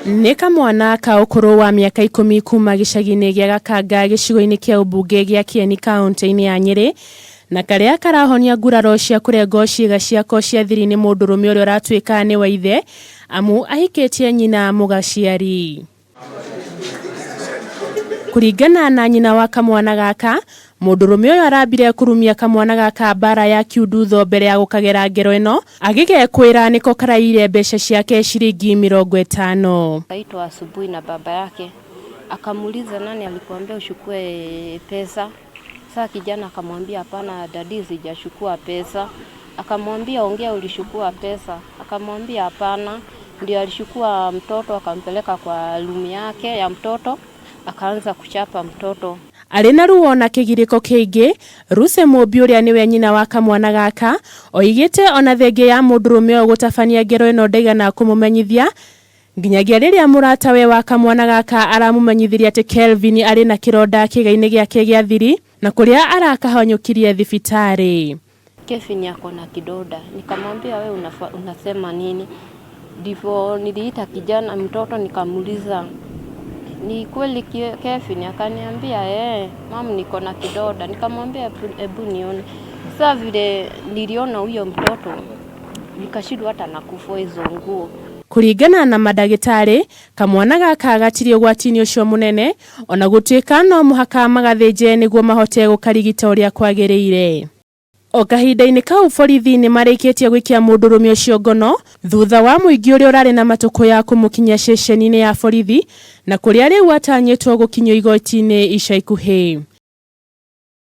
Nĩ kamwana ka ũkũrũ wa mĩaka 10 kuma gĩcagi-inĩ gĩa Gakanga gĩcigo-inĩ kĩa ũmbunge gĩa Kieni kaũntĩ-inĩ ya Nyĩrĩ na karĩa karahonia nguraro cia kũrengwo ciĩga ciako cia thiri nĩ mũndũrũme ũrĩa ũratuĩka nĩ wa ithe amu ahikĩtie nyina mũgaciari. Kũringana na nyina wa kamwana gaka, mũndũrũme ũyũ arambire kũrumia kamwana gaka mbara ya kiundutho mbere ya gũkagera ngero ĩno agĩgekwĩra nĩko karaiyire mbeca ciake ciringi 50. Akaitwa asubuhi na baba yake akamuuliza, nani alikuambia uchukue pesa? Sasa kijana akamwambia hapana, daddy, sijachukua pesa. Akamwambia ongea, ulichukua pesa? Akamwambia hapana. Ndio alichukua mtoto akampeleka kwa room yake ya mtoto, akaanza kuchapa mtoto. Arĩ na ruo na kĩgirĩko kĩingĩ, Ruse Mũmbi ũrĩa nĩwe nyina wa kamwana gaka oigĩte ona thengia ya mũndũrũme ũyũ gũtabania ngero ĩno ndaigana kũmũmenyithia nginyagia rĩrĩa mũratawe wa kamwana gaka aramũmenyithirie atĩ Kelvin arĩ na kĩronda kĩĩga-inĩ gĩake gĩa thiri na kũrĩa arakahanyũkirie thibitarĩ. Kevin ako na kidonda. Nikamwambia we unasema nini? Ndivyo niliita kijana mtoto nikamuuliza ni kweli Kevin? Akaniambia eh, mum, niko na kidonda. Nikamwambia ebu nione. Sasa vile niliona huyo mtoto nikashindwa hata na kufua hizo nguo. Kũringana na mandagĩtarĩ, kamwana gaka gatirĩ ũgwati-inĩ ũcio mũnene ona gũtuĩka no mũhaka magathĩnje nĩguo mahote gũkarigita ũrĩa kwagĩrĩire. O kahinda-inĩ kau borithi nĩ marĩkĩtie gũikia mũndũrũme ũcio ngono thutha wa mũingĩ ũrĩa ũrarĩ na matũkũ ya kũmũkinyia ceceni-inĩ ya borithi na kũrĩa rĩu atanyĩtwo gũkinyio igoti-inĩ ica ikuhĩ.